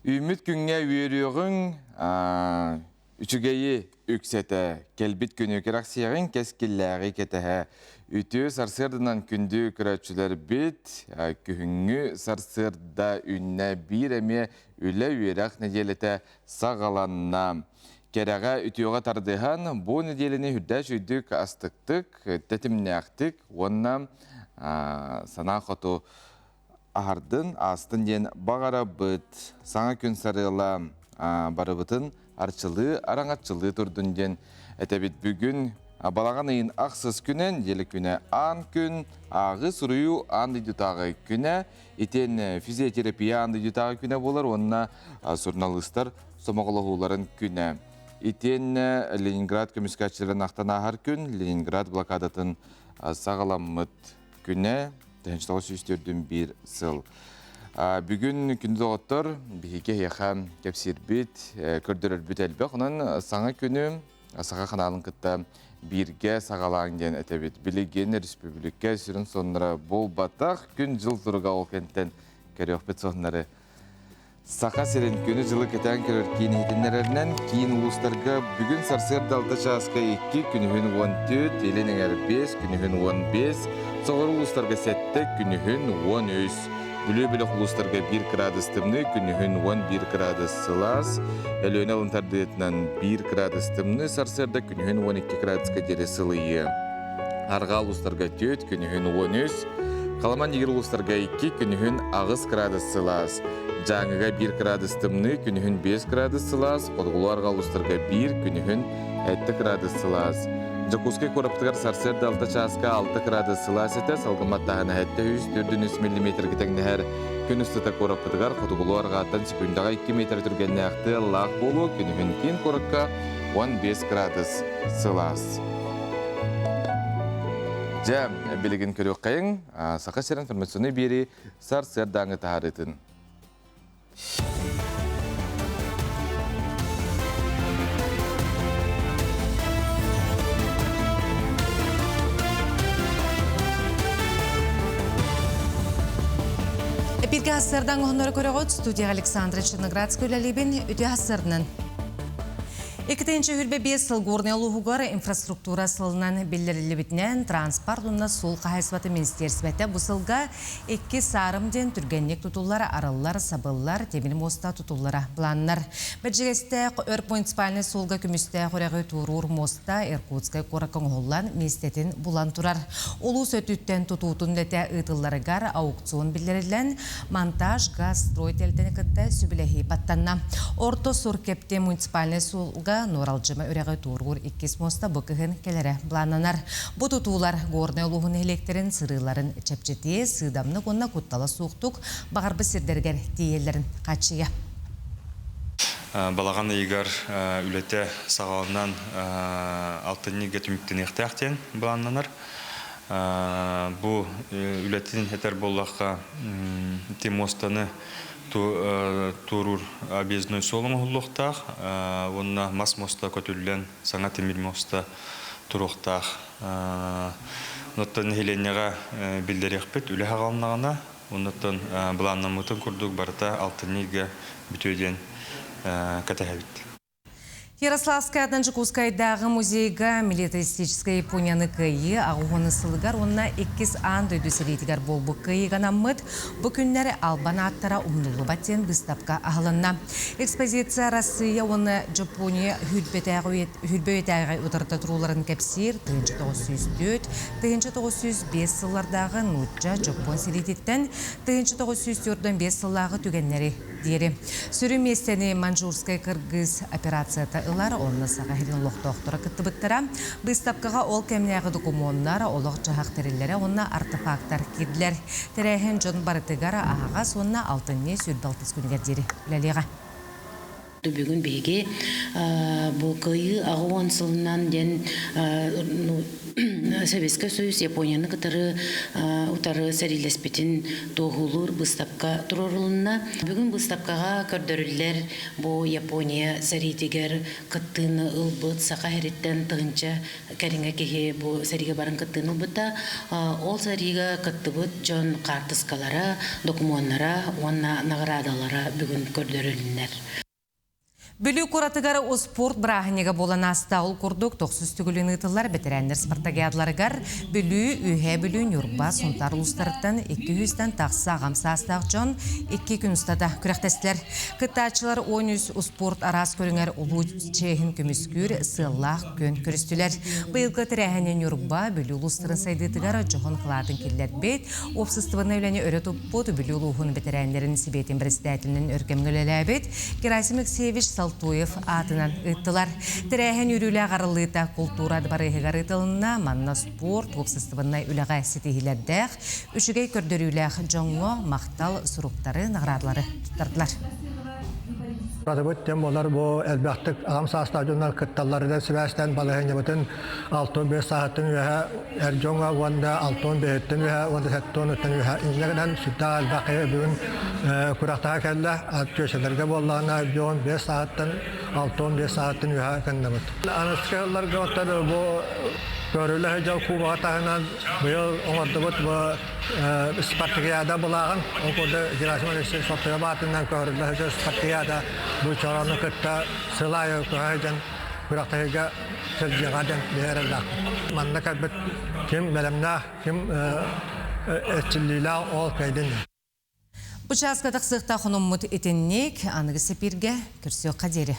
Үүммүт күҥҥэ үөрүөҕүҥ, үчүгэйи үксэтэ, кэлбит күнү кэрэхсиэҕиҥ, кэскиллээҕи кэтэһэ. Үтүө сарсыарданан күндү көрөөччүлэрбит, күһүҥҥү сарсыарда үүннэ биир эмиэ үлэ-үөрэх нэдиэлэтэ саҕаланна. Кэрэҕэ үтүөҕэ тардыһан, бу нэдиэлэни үрдээч үрдүк астыктык, тэтимнээхтик уонна санаа хоту аһардын, аастын диэн баҕарабыт. Саҥа күн сарыала барыбытын арчылыы, араҥаччылыы турдун диэн этэбит. Бүгүн балаҕан ыйын ахсыс күнэ, нэдиэлэ күнэ аан күн, ааҕыы суруйуу аан дойдутааҕы күнэ, итиэннэ физиотерапия аан дойдутааҕы күнэ буолар уонна суруналыыстар сомоҕолоһууларын күнэ. Итиэннэ Ленинград көмүскээччилэрин ахтан ааһар күн, Ленинград блокадатын саҕаламмыт күнэ 1941 сыл. Бүгүн күндү доҕоттор, биһиги эһиэхэ кэпсиирбит, көрдөрөрбүт элбэх. Онон саҥа күнү Саха ханаалын кытта бииргэ саҕалааҥ диэн этэбит. Билигин республика сүрүн сонуннара буолбатах, күн-дьыл туруга ол кэнтэн көрүөхпүт сонуннары Саха сирин күнү-дьылы кэтээн көрөр киин иһитиннэрэринэн, киин улуустарга бүгүн сарсыарда 6 чааска 2, күнүһүн 14, илин эҥэр 5, күнүһүн 15, соҕуруу улуустарга 7, күнүһүн 13, Бүлүү бөлөх улуустарга 1 кыраадыс тымныы, күнүһүн 11 кыраадыс сылаас, Өлүөнэ алын тардыытынан 1 кыраадыс тымныы, сарсыарда күнүһүн 12 кыраадыска диэри сылыйыа. Арҕаа улуустарга 4, күнүһүн 13, Халыман Игир улуустарга 2, күнүһүн 8 кыраадыс сылаас. Дьааҥыга 1 кыраадыс тымныы, күнүһүн 5 кыраадыс сылаас, Хотугулуу арҕаа улуустарга 1, күнүһүн 7 кыраадыс сылаас. Дьокуускай куораппытыгар сарсыарда 6 чааска 6 кыраадыс сылаас этэ, салгыммат таһына 700 миллиметргэ тэҥнэһэр. Күн устата куораппытыгар хотугулуу арҕааттан секундаҕа 2 метр түргэннээх тыаллаах буолуо, күнүһүн киин куоракка 15 кыраадыс сылаас. Дьэ, билигин көрүөххэйиҥ, Саха сирин информационнай биэрии сарсыардааҥы таһаарыытын. Эпиргэ ассырдан оһоннору көрөҕүт студия Александра Черноградская үлэлиибин үтүө ассырынан. Иккитинчи үрбэ биэс сыл Горнай улууһугар инфраструктура сылынан биллэриллибитинэн транспорт уонна суол хаһаайыстыбатын министиэристибэтэ бу сылга икки саарым диэн түргэнник тутуллар, арыллар, сабыллар, тимир муоста тутуллара былааннар. Бэрдьигэстээх өр муниципальнай суолга көмүстээх үрэҕи туоруур муоста Иркутскай куоракка оҥоһуллан миэстэтин булан турар. Улуус өттүттэн тутуутун үлэтэ ыытылларыгар аукцион биллэриллэн, монтаж газ строительтаны кытта сөбүлэһии баттанна. Орто Сур Кэпти муниципальнай суолга Нуоралдьыма үрэҕи туоруур иккис муоста бу кыһын кэлэрэ былааннанар. Бу тутуулар Горнай улууһун нэһилиэктэрин сырыыларын чэпчэтиэ, сыыдамнык уонна куттала суохтук баҕарбыт сирдэригэр тиийэллэрин хааччыйа. Балаҕан ыйыгар үлэтэ саҕаланан алтынньыга түмүктэниэхтээх диэн былааннанар. Бу үлэтин этэр буоллахха, ити муостаны туоруур объездной суол оҥоһуллуохтаах уонна мас муоста көтүллэн саҥа тимир муоста туруохтаах. Оттон нэһилиэнньэҕэ биллэриэхпит үлэ хаҕалыннаҕына, оннуттан былааннаммытын курдук барыта алтынньы ыйга бүтүө диэн кэтэһэбит. Ярославскай аатынан Дьокуускайдааҕы музейга милитаристическай Японияны кыайыы аҕыс сылыгар уонна иккис аан дойду сэриитигэр буолбут кыайыыга анаммыт бу күннэр албан ааттара умнуллубат диэн быыстапка аһылынна. Экспозиция Арассыыйа уонна Дьоппуония сүүрбэ үйэтээҕи утарыта турууларын кэпсиир 1904, 1905 сыллардааҕы нуучча дьоппуон сэриититтэн 1945 сыллааҕы түгэннэри диэри. Сүрүн миэстэни Манчжурскай кыргыз операцията ылар, онно Саха сирин олохтоохторо кыттыбыттара. Быыстапкаҕа ол кэмнээҕи докумуоннар, олох-дьаһах тэриллэрэ уонна артефактар киирдилэр. Тэрээһин дьон барытыгар аһаҕас уонна алтынньы 26 күнүгэр диэри үлэлиэҕэ. Бүгүн биһиги Бу Кыайыы 80 сылынан диэн Советскай Союз Японияны кытары утары сэриилэспитин туоһулуур быыстапка туруорулунна. Бүгүн быыстапкаҕа көрдөрүллэр бу Япония сэриитигэр кыттыыны ылбыт Саха сириттэн тыһыынча кэриҥэ киһи бу сэриигэ баран кыттыыны ылбыта. Ол сэриигэ кыттыбыт дьон хаартыскалара, докумуоннара уонна наҕараадалара бүгүн көрдөрүлүннэр. Бүлүү куоратыгар успуорт бырааһынньыга буолан ааста. Ол курдук, тохсус төгүлүн ыытыллар бэтэрээннэр спартакиадаларыгар Бүлүү, Үөһээ Бүлүү, Ньурба, Сунтаар улуустарыттан 200-тэн тахса аҕам саастаах дьон икки күн устата күрэхтэстилэр. Кыттааччылар 13 успуорт араас көрүҥэр улуу чиэһин көмүскүүр сыаллаах күөн көрүстүлэр. Быйылгы тэрээһини Ньурба, Бүлүү улуустарын сайдыытыгар дьоһун кылаатын киллэрбит, уопсастыбаннай үлэни өрө туппут Бүлүү улууһун бэтэрээннэрин сэбиэтин председателинэн өр кэмҥэ үлэлээбит Герасим Алексеевич Салтуев аатынан ыыттылар. Тэрээһин үөрүүлээх арыллыыта култуура дыбарыаһыгар ыытылынна. Манна спорт, уопсастыбаннай үлэҕэ ситиһиилэрдээх, үчүгэй көрдөрүүлээх дьоҥҥо махтал суруктары, наҕараадалары туттардылар. Уратыбыт диэн буолар бу элбэхтик аҕам саастаах дьоннор кытталларынан сибээстээн балаһыанньабытын 65 сааһыттан үөһэ эр дьоҥҥо уонна 65-тэн үөһэ уонна 70-тан үөһэ инньэ гынан сүрдээх элбэх киһи бүгүн күрэхтэһэ кэллэ. Түөсэлэргэ буоллаҕына 15 сааһыттан 65 сааһыттан үөһэ кынныбыт. Аныгыскы сылларга оттон бу көрүлэ сылдьар кубога таһынан быйыл оҥордубут бу спартакиада былааҕын ол курдук Герасим Алексеевич Сортуев аатынан көһөрүллэ сылдьар спартакиада бу чорону кытта сыл аайы көһө сылдьан күрэхтэһиигэ сылдьыаҕа диэн биһиэрэллээхпит. Манна кэлбит ким бэлэмнээх, ким эрчиллиилээх ол кэлин. Бу чааска тахсыахтаах хонуммут итинник аныгы сэпииргэ көрсүөххэ диэри.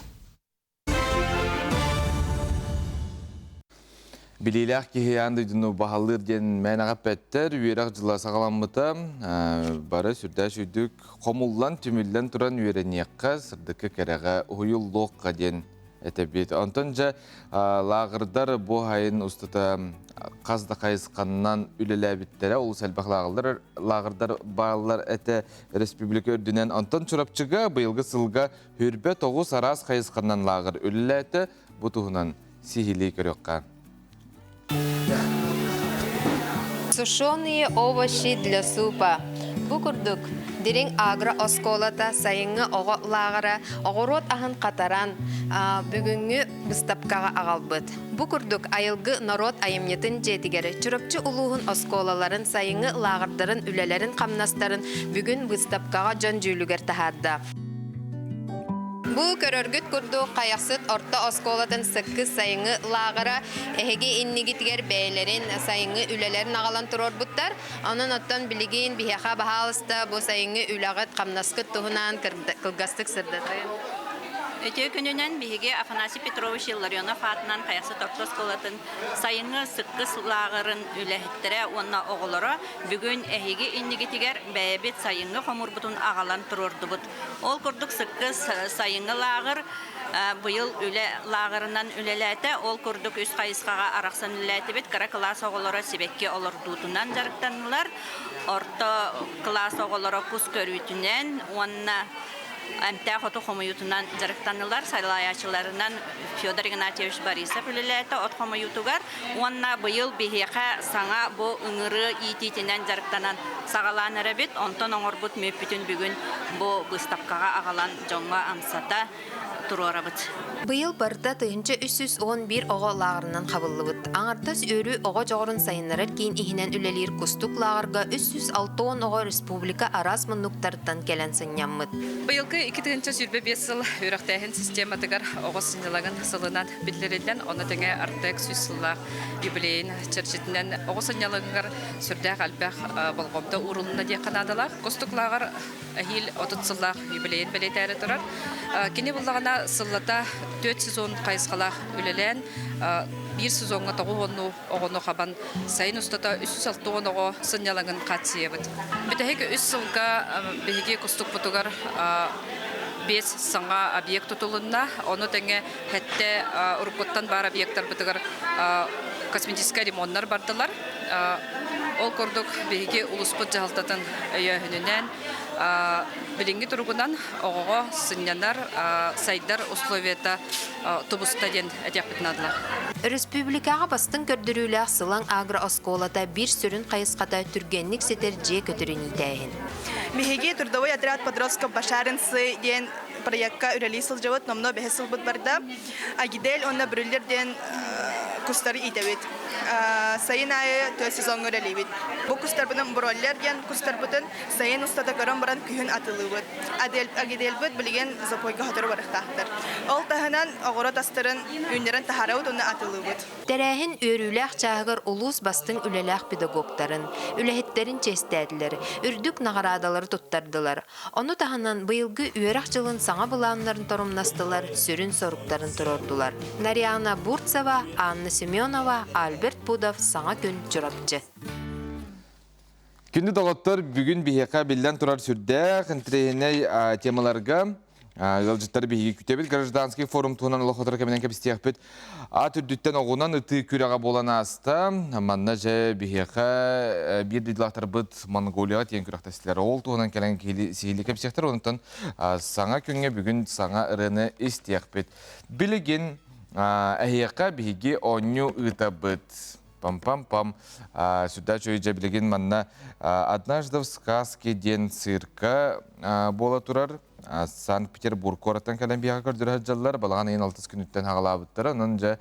Билиилээх киһи аан дойдуну баһылыыр диэн мээнэҕэ эппэттэр. Үөрэх дьыла саҕаламмыта. Бары сүрдээх үчүгдүк хомуллан, түмүллэн туран үөрэниэххэ, сырдыкка кэрэҕэ уһуйуллуохха диэн этэбит. Онтон дьэ лааҕырдар бу айын устата хас да хайысханнан үлэлээбиттэрэ. Олус элбэх лааҕырдар, лааҕырдар бааллар этэ республика үрдүнэн. Онтон Чурапчыга быйылгы сылга хүрбэ тоҕус араас хайысханнан лааҕыр үлэлээтэ. Бу туһунан сиһилии көрүөххэ. Сушеные овощи для супа. Бу курдук, Дириҥ агро оскуолата сайыҥҥы оҕо лааҕыра оҕуруот аһын хатаран, бүгүҥҥү быыстапкаҕа аҕалбыт. Бу курдук айылгы норуот айымньытын дьиэтигэр Чурапчы улууһун оскуолаларын сайыҥҥы лааҕырдарын үлэлэрин-хамнастарын бүгүн быыстапкаҕа дьон дьүүлүгэр таһаарда. Бу көрөргүт курдук Хайахсыт орто оскуолатын сыккыс сайыҥҥы лааҕыра эһиги иннигитигэр бэйэлэрин сайыҥҥы үлэлэрин аҕалан туруорбуттар. Онон оттон билигин биһиэхэ баһаалыста бу сайыҥҥы үлэҕит, хамнаскыт туһунан кылгастык сырдатыы. Үтүө күнүнэн биһиги Афанасий Петрович Илларионов аатынан Хайахсыт орто оскуолатын сайыҥҥы сыккыс лааҕырын үлэһиттэрэ уонна оҕолоро бүгүн эһиги иннигитигэр бэйэбит сайыҥҥы хомуурбутун аҕалан туруордубут. Ол курдук сыккыс сайыҥҥы лааҕыр быйыл үлэ лааҕырынан үлэлээтэ. Ол курдук үс хайысхаҕа арахсан үлэлээтибит. Кыра кылаас оҕолоро сибэкки олордуутунан дьарыктаннылар. Орто кылаас оҕолоро кус көрүүтүнэн уонна эмтээх оту хомуйуутунан дьарыктаннылар. Салайааччыларынан Федор Игнатьевич Борисов үлэлээтэ от хомуйуутугар. Уонна быйыл биһиэхэ саҥа бу ыҥырыы иитиитинэн дьарыктанан саҕалаан эрэбит. Онтон оҥорбут мүөппүтүн бүгүн бу быыстапкаҕа аҕалан дьоҥҥо амсата туруорабыт. Быйыл барыта 1311 оҕо лааҕырынан хабыллыбыт. Аҥардас үөрүү оҕо дьоҕурун сайыннарар киин иһинэн үлэлиир Кустук лааҕырга 360 оҕо республика араас муннуктарыттан кэлэн сынньаммыт. Быйылгы 2025 сыл үөрэхтээһин систематыгар оҕо сынньалаҥын сылынан биллэриллэн, ону тэҥэ Артек сүүс сыллаах юбилейын чэрчитинэн оҕо сынньалаҥыгар сүрдээх элбэх болҕомто уурулунна диэххэ наадалаах. Кустук лааҕыр эһиил 30 сыллаах юбилейын бэлиэтээри турар. Кини буллаҕына сыллата түөрт сезон хайысхалаах үлэлээн, биир сезоҥҥа тоҕус уоннуу оҕону хабан, сайын устата 360 оҕо сынньалаҥын хааччыйабыт. Бүтэһик үс сылга биһиги кустукпутугар биэс саҥа объект тутулунна. Ону тэҥэ сэттэ уруккуттан баар объектарбытыгар косметическай ремоннар бардылар. Ол курдук биһиги улууспут дьаһалтатын өйөөһүнүнэн билиҥҥи туругунан оҕоҕо сынньанар, сайдар условията тубуста диэн этиэхпитин наадалаах. Өрөспүүбүлүкэҕэ бастыҥ көрдөрүүлээх Сылаҥ агро-оскуолата биир сүрүн хайысхата түргэнник ситэр дьиэ көтөрүн иитээһин. Биһиги трудовой отряд подростков Башаринцы диэн проекка үлэлии сылдьабыт, номнуо бэһис сылбыт барда. Агидель уонна Брюллер диэн кустары иитэбит. Сайын аайы тыа сезоҥҥа үлэлиибит. Бу кустарбытын бройлер диэн кустарбытын сайын устата көрөн баран күһүн атылыыбыт. Агидельбыт билигин запойга сотору барыахтаахтар. Ол таһынан оҕуруот астарын үүннэрэн таһаарабыт уонна атылыыбыт. Тэрээһин үөрүүлээх чааһыгар улуус бастыҥ үлэлээх педагогтарын, үлэһиттэрин чиэстээтилэр, үрдүк наҕараадалары туттардылар. Ону таһынан быйылгы үөрэх дьылын саҥа былааннарын торумнастылар, сүрүн соруктарын туруордулар. Нарьяна Бурцева, Анна Семенова, Альберт Пудов, Саҥа күн, Чурапчы. Күндү доҕоттор, бүгүн биһиэхэ биллэн турар сүрдээх интэриэһинэй темаларга ыалдьыттары биһиги күтэбит. Гражданский форум туһунан олох сотору кэминэн кэпсиэхпит. Ат үрдүттэн оҕунан ытыы күрэҕэ буолан ааста. Манна дьэ биһиэхэ биир дойдулаахтарбыт Монголияҕа тиийэн күрэхтэстилэр. Ол туһунан кэлэн сиһилии кэпсиэхтэр. Онтон саҥа күҥҥэ бүгүн саҥа ырыаны истиэхпит. Билигин эһиэхэ биһиги оонньуу ыытабыт. Пам-пам-пам. Сүрдээх үчүгэй дьэ билигин манна «Однажды в сказке» диэн цирка буола турар. Санкт-Петербург куораттан кэлэн биһиэхэ көрдөрө сылдьаллар. Балаҕан ыйын алтыс күнүттэн хаҕалаабыттара. Онон дьэ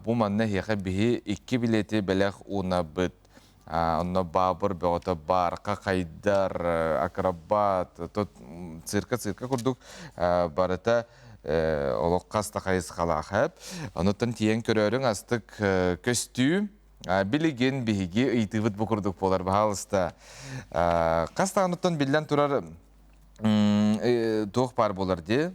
бу манна эһиэхэ биһи икки билети бэлэх уунабыт. Онно баабыр бөҕөтө баарка хайдар, акробат, цирка-цирка курдук барыта олох хас да хайысхалаах эп. Онуттан тиийэн көрөөрүҥ астык көстүү. Билигин биһиги ыйытыыбыт бу курдук буолар, баһаалыста. Хас даҕаныттан биллэн турар туох баар буолар дии.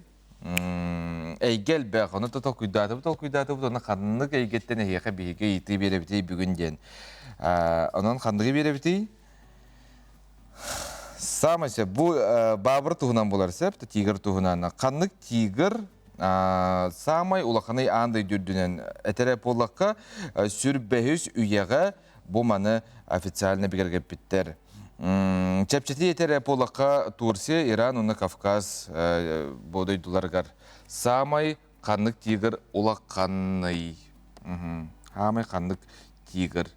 Эйгэ элбэх, ону да толкуйдаатыбыт, толкуйдаатыбыт, ону ханнык эйгэттэн эһиэхэ биһиги ыйытыы биэрэбитий бүгүн диэн. Онон ханныгы биэрэбитий? Саамай сөп. Бу баабыр туһунан буолар сөп, тигр туһунан. Ханнык тигр саамай улаханай аан дойду үрдүнэн этэрэ буоллахха, сүрбэһис үйэҕэ бу маны официально бигэргэппиттэр. Чэпчэтии этэрэ буоллахха, Турция, Иран уонна Кавказ бу дойдуларыгар саамай ханнык тигр улаханный? Хаамай ханнык тигр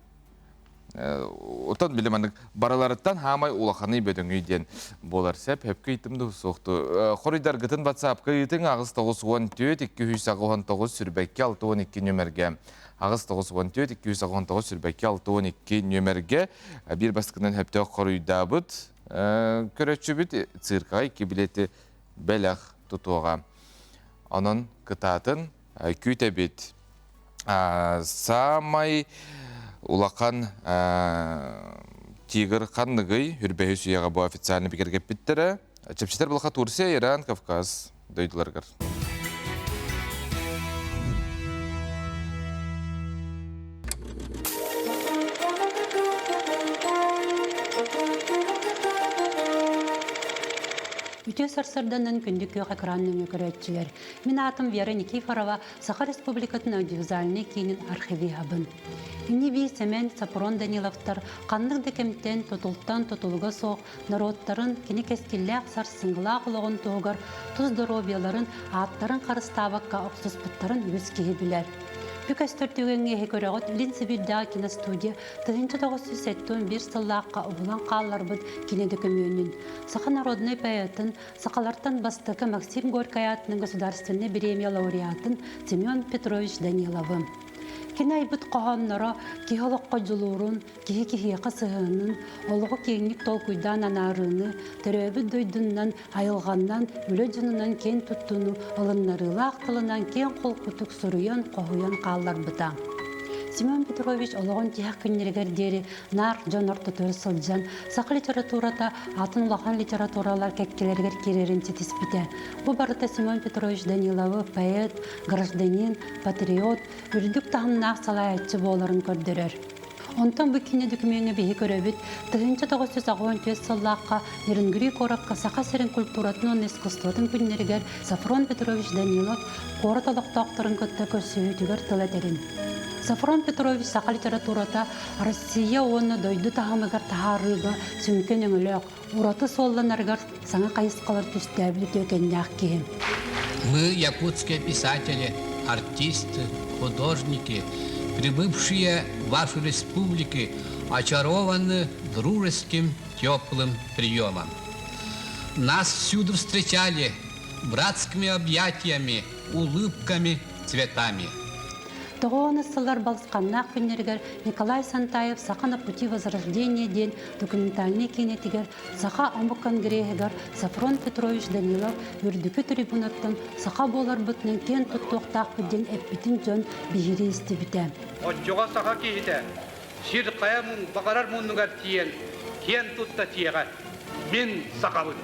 Отон били маннык барыларыттан хаамай улаханый бөдөҥүй диэн буолар сөп. Хөпкө ыйытым да суохту. Хоруйдаргытын WhatsApp-ка ыытыҥ 894 289 сүрбэкки 62 нөмерге 894 289 сүрбэкки 62 нөмерге биир бастакынан хөптөөх хоруйдаабыт көрөччүбүт циркаҕа икки билети бэлэх тутуоҕа. Онон кытаатын күүтэбит. Саамай улахан тигр ханныгый Үрбэһис үйэҕэ бу официально бигэргэппиттэрэ. Чэпчэтэр булаха Турция, Иран, Кавказ дойдуларыгар. Үтүө сарсыарданан күндү күөх экран нөҥүө көрөөччүлэр. Мин аатым Вера Никифорова, Саха Республикатын аудиовизуальнай киинин архивиһабын. Ини-бии Сэмэн Сопрон Даниловтар ханнык да кэмтэн, тутултан тутулуга суох норуоттарын кини кэскиллээх сарсыҥҥылаах олоҕун туһугар тус доруобуйаларын, ааттарын харыстаабакка охсуспуттарын үгүс киһи билэр. Бү көстөр түгэҥҥэ эһи көрөҕүт Илин Сибиирдээҕи киностудия 1971 сыллаахха уһулан хаалларбыт кини дөкүмүөнүн, саха народнай поэтын, сахалартан бастакы Максим Горькай аатынан государственнай бириэмийэ лауреатын Семен Петрович Даниловы. Кини айбыт хоһоонноро киһи олоххо дьулуурун, киһи киһиэхэ сыһыанын, олоҕу киэҥник толкуйдаан анаарыыны, төрөөбүт дойдунан, айылҕаннан, үлэ дьонунан киэн туттууну ылыннарыылаах тылынан киэҥ холкутук суруйан, хоһуйан хаалларбыта. Семен Петрович олоҕун тиһэх күннэригэр диэри наар дьон ортотугар сылдьан, саха литературата атын улахан литературалар кэккэлэригэр киирэрин ситиспитэ. Бу барыта Семен Петрович Даниловы поэт, гражданин, патриот, үрдүк таһымнаах салайааччы буоларын көрдөрөр. Онтон бу киинэ дөкүмүөҥҥэ биһи көрөбүт, 1984 сыллаахха Нерюнгри куоракка Саха сирин культуратын уонна искусствотын күннэригэр Сафрон Петрович Данилов куорат олохтоохторун кытта көрсүһүүтүгэр тыл этэрин. Софрон Петрович саха литературата Россия уонна дойду таһымыгар таһаарыыга сүҥкэн өҥөлөөх, ураты суолланарыгар саҥа хайысхалар түстээбит үтүөкэннээх киһи. Мы, якутские писатели, артисты, художники, прибывшие в вашу республику, очарованы дружеским теплым приемом. Нас всюду встречали братскими объятиями, улыбками, цветами. Тоҕо сыллар балысханнаах күннэригэр Николай Сантаев «Саха на пути возрождения» диэн документальнай киинэтигэр Саха омук конгреһыгар Софрон Петрович Данилов үрдүкү трибунаттан саха буоларбытынан киэн туттуохтаахпыт диэн эппитин дьон биһирии истибитэ. Оччоҕо саха киһитэ сир хайа баҕарар муннугар тиийэн киэн тутта тиэҕэ. Мин сахабын.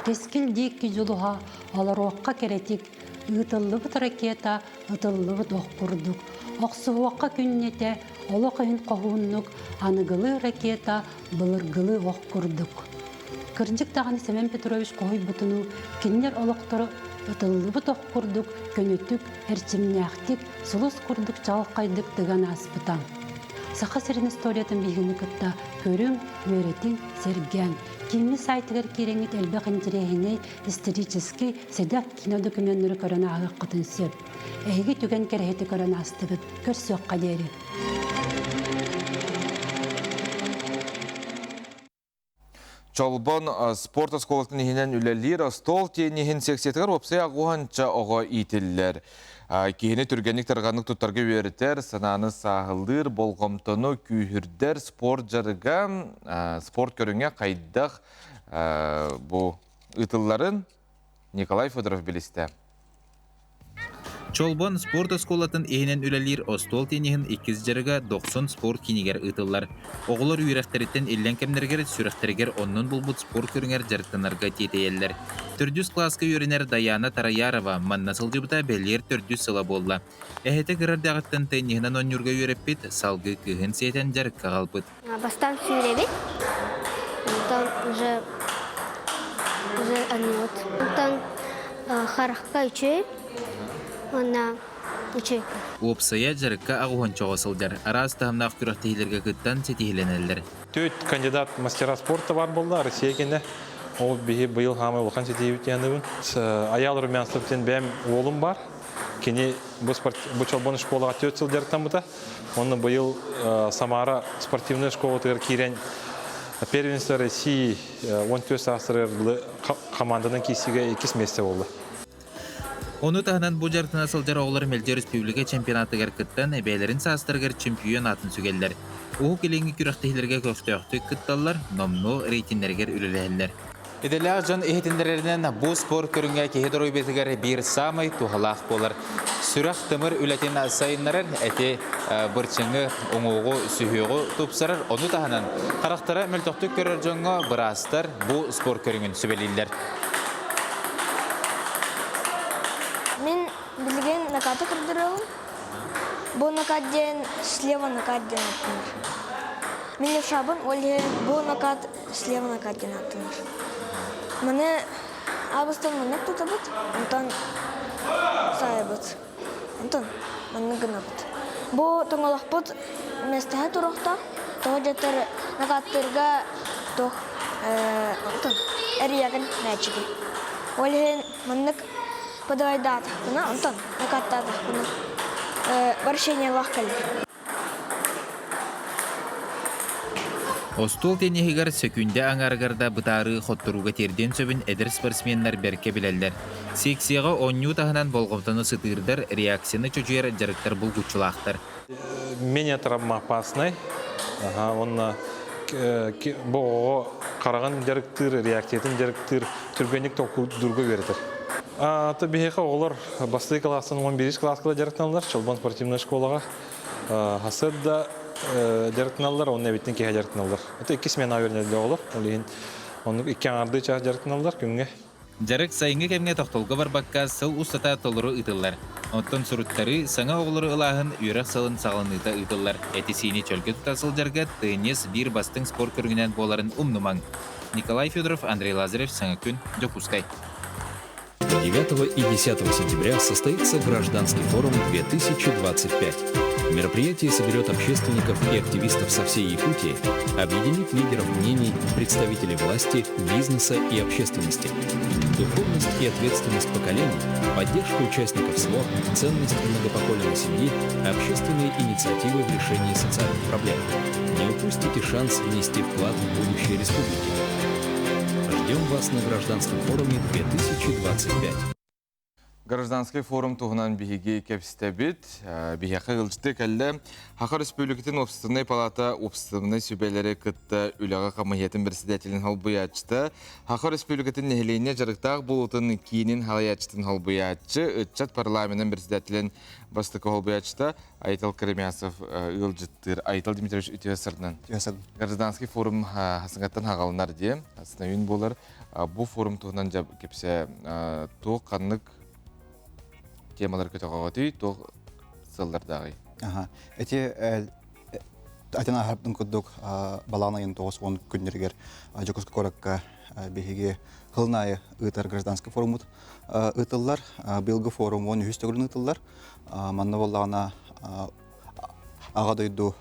Кэскил диэки дьулуһа олоруохха кэрэтик, ыытыллыбыт ракета ытыллыбыт ох курдук. Охсуһуохха күннэтэ олох иһин хоһууннук, аныгылыы ракета былыргылыы ох курдук. Кырдьык даҕаны Семен Петрович хоһуйбутунуу кинилэр олохторо ытыллыбыт ох курдук көнөтүк, эрчимнээхтик, сулус курдук чаҕылхайдык тыган ааспыта. Саха сирин историятын биһигини кытта көрүҥ, үөрэтиҥ, сэргээҥ. Кииҥҥи сайтыгар киирэҥҥит элбэх интэриэһинэй, исторический, сэдэх киинэ докуменнары көрөн ааһыаххытын сөп. Эһиги түгэн кэрэһити көрөн аастыгыт. Көрсүөххэ диэри. Чолбон спорт оскуолатын иһинэн үлэлиир остуол тенниһин секциятыгар уопсай аҕуһанча оҕо иитиллэр. Киһини түргэнник тарҕаннык туттарга үөрэтэр, санааны сааһылыыр, болҕомтону күүһүрдэр спорт дьарыга, спорт көрүҥэ хайдах бу ыытылларын Николай Федоров билистэ. Чолбон спорт оскуолатын иһинэн үлэлиир остуол тенниһин иккис дьарыга Дохсун спорт киинигэр ыытыллар. Оҕолор үөрэхтэриттэн иллэҥ кэмнэригэр сүрэхтэригэр оннун булбут спорт көрүҥэр дьарыктанарга тиэтэйэллэр. Төрдүс кылааска үөрэнэр Даяна Тараярова манна сылдьыбыта бэлиэр төрдүс сыла буолла. Эһэтэ кыра эрдэҕиттэн тенниһинэн оонньуурга үөрэппит, салгыы кыыһын сиэтэн дьарыкка аҕалбыт. Бастаан сүүрэбит, онтон уже уже анньыбыт. Онтон харахха үчүгэй уонна үчүгэй. Уопсайа дьарыкка аҕуһунчаҕа сылдьар, араас таһымнаах күрэхтэһиилэргэ кыттан ситиһилэнэллэр. Төрт кандидат мастера спорта бар буолла Россия кэннэ. Ол биһи быйыл хаамай улахан ситиһиибит диэн Аял Румянцев диэн бэйэм уолум бар. Кини бу, бу Чолбон школаҕа төрт сыл дьарыктаммыта. Онно быйыл Самара спортивнай школатыгар киирэн первенство России 14 саастарыгар команданан киирсиигэ иккис миэстэ буолла. Ону таһынан бу дьарыктана сылдьар оҕолор мэлдьи республика чемпионатыгар кыттан, бэйэлэрин саастарыгар чемпион аатын сүгэллэр. Уһук Илиҥҥи күрэхтэһиилэргэ көхтөөхтүк кытталлар, номнуо рейтиннэригэр үлэлэһэллэр. Идэлээх дьон иһитиннэрэринэн, бу спорт көрүҥэ киһи доруобуйатыгар биир саамай туһалаах буолар. Сүрэх-тымыр үлэтин сайыннарар, эти бырчыҥы, уҥуоҕу, сүһүөҕү тупсарар. Ону таһынан, харахтара мөлтөхтүк көрөр дьоҥҥо быраастар бу спорт көрүҥүн сүбэлииллэр. Мин билигин накаты көрдөрөбүн. Бу накат диэн слева накат диэн аттанар. Мин левшабын, ол иһин бу накат слева накат диэн ааттанар. Маны абыстан маннык тутабыт, онтон саайабыт. Онтон маннык гынабыт. Бу тоҥолохпут миэстэһэ туруохтаах. Тоҕо диэтэр накаттыырга туох онтон эрийэҕин мээчиги. Ол иһин маннык подавайдаатахпына, онтон накаттаатахпына вращениелаах кэлэр. Остуол тенниһигэр сөкүүндэ аҥаарыгар да бытаарыы хотторууга тиэрдиэн сөбүн эдэр спортсменнар бэркэ билэллэр. Секцияҕа оонньуу таһынан болҕомтону сытыырдар, реакцияны чочуйар дьарыктар булгуччулаахтар. Менее травмоопасный. Ага, уонна бу оҕо хараҕын дьарыктыыр, реакциятын дьарыктыыр, түргэнник толкуйдуурга үөрэтэр. Аты биһиэхэ оҕолор бастакы кылаастан 11 кылааска дьарыктаналлар, Чолбон спортивнай школаҕа. Хасыт да дьарыктаналлар, онно эбиттин киһи дьарыктаналлар. Это икки смена үөрэнэллэр оҕолор. Ол иһин оннук икки аҥаардыы чаас дьарыктаналлар күҥҥэ. Дьарык сайыҥҥы кэмҥэ тохтолго барбакка сыл устата толору ыытыллар. Оттон суруттарыы, саҥа оҕолору ылааһын үөрэх сылын саҕаланыыта ыытыллар. Эти-сиини чөлгө тута сылдьарга теннис биир бастыҥ спорт көрүҥүнэн буоларын умнумаҥ. Николай Федоров, Андрей Лазарев, Саҥа күн, Дьокуускай. 9 и 10 сентября состоится Гражданский форум 2025. Мероприятие соберет общественников и активистов со всей Якутии, объединит лидеров мнений, представителей власти, бизнеса и общественности. Духовность и ответственность поколений, поддержка участников СВО, ценность многопоколенной семьи, общественные инициативы в решении социальных проблем. Не упустите шанс внести вклад в будущее республики. Ждем вас на Гражданском форуме 2025. Гражданский форум туһунан биһиги кэпсэтэбит. Биһиэхэ ыалдьыты кэллэ. Саха Республикатын Общественнай палата общественнай сүбэлэри кытта үлэҕэ хамыһыйатын председателин холбуйааччыта, Саха Республикатын нэһилиэнньэ дьарыктаах буолуутун киинин халайааччытын холбуйааччы, ыччат парламенын председателин бастакы холбуйааччыта Айтал Керемясов ыалдьыттыыр. Айтал Дмитриевич үтүө сырынан. Гражданский форум хасыҥаттан хаҕалынар диye, астына буолар. Бу форум туһунан кэпсэ туох ханнык темалар көтөҕөҕөтүй, туох сыллардааҕый? Аха. Эти атын аһарбытын курдук балаҕан айын 90 күннэригэр Дьокуускай куоракка биһиги хылын аайы ыытар гражданский форуммут ыытыллар. Быйылгы форум 13 төгүлүн ыытыллар. Манна буоллаҕына Аҕа дойду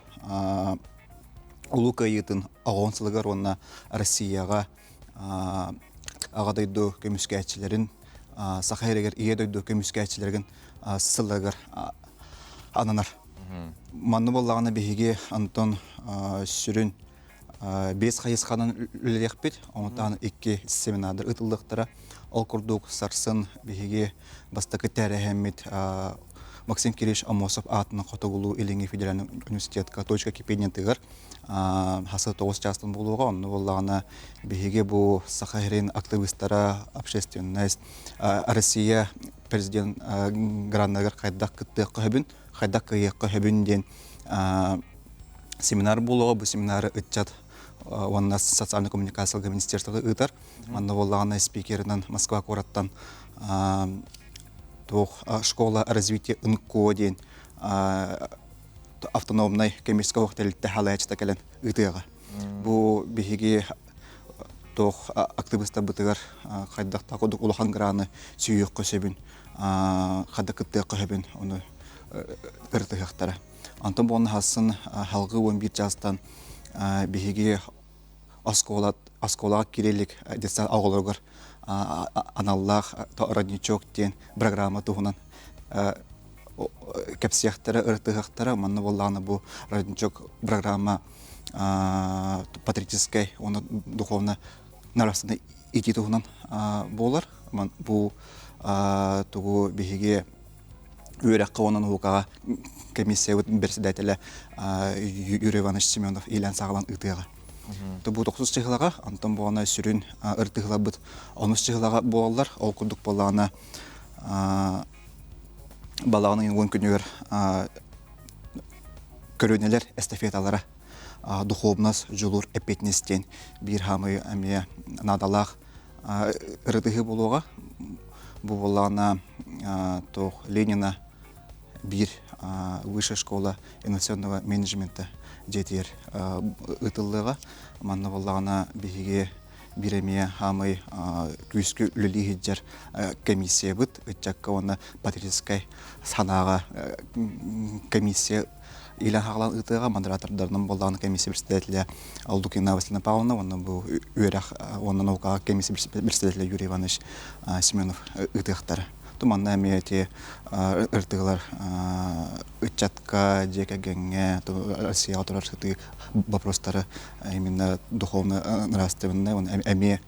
Улуу Кыайыытын оҕон сылыгар уонна Россияҕа Аҕа дойду көмүскээччилэрин Саха сиригэр Ийэ дойду көмүскээччилэрин сылыгар ананар. Манна буоллаҕына биһиги Антон сүрүн биэс хайысханан үлэлиэхпит, онтон икки семинардар ыытыллыахтара. Ол курдук сарсын биһиги бастакы тэрээһиммит Максим Кириллович Аммосов аатынан Хотугулуу Илиҥҥи федеральнай университетка точка кипениятыгар хасы тоҕус чаастан буолуоҕа. Онно буоллаҕына биһиги бу Саха сирин активистара, общественность, Россия президент граннарыгар хайдах кыттыахха сөбүн, хайдах кыайыахха сөбүн диэн семинар буолуоҕа. Бу семинары ыччат уонна социальнай коммуникацияларга министерство ыытар. Манна буоллаҕына спикеринэн Москва куораттан туох школа развития НКО диэн автономнай коммерческай тэрилтэ халаячыта кэлэн ыытыаҕа. Бу биһиги туох актыбыстарбытыгар хайдах курдук улахан граны сүүйүөххэ сөбүн, хайдах кыттыахха сөбүн ону ырытыһыахтара. Онтон буолан хасын халгы 11 чаастан биһиги оскуола оскуолаҕа киирэлик детсад оҕолоругар аналлаах родничок диэн программа туһунан кэпсиэхтэрэ, ырытыһыахтара. Манна буоллаҕына бу родничок программа патриотическай уонна духовно нравственный иитии туһунан буолар. Бу тугу биһиги үөрэххэ уонна наукаҕа комиссиябыт председателэ Юрий Иванович Семенов иилээн-саҕалаан ыытыаҕа. Бу тохсус чыһылаҕа, онтон буолана сүрүн ырытыһыларбыт онус чыһылаҕа буолаллар. Ол курдук буоллаҕына балаҕан ыйын уон күнүгэр көлүөнэлэр эстафеталара духовность, дьулуур, эппиэтинэс диэн биир хаамыы эмиэ наадалаах ырытыһыы буолуоҕа. Бу буоллаҕына туох Ленина биир высшая школа инновационного менеджмента дьиэтигэр ыытыллыаҕа. Манна буоллаҕына биһиги биир эмиэ хаамай күүскэ үлэлии сылдьар комиссиябыт ыччакка уонна патриотическай санааҕа комиссия илэн хаалан ыытыаҕа модератордарынан буоллаҕына комиссия председателя Лукина Василина Павловна уонна бу үөрэх уонна наукаҕа комиссия председателя Юрий Иванович Семенов ыытыахтара. Манна эмиэ ити ырытыылар ыччатка, дьиэ кэргэҥҥэ, Россияҕа турар сытыы вопростары именно духовно нравственный уонна эмиэ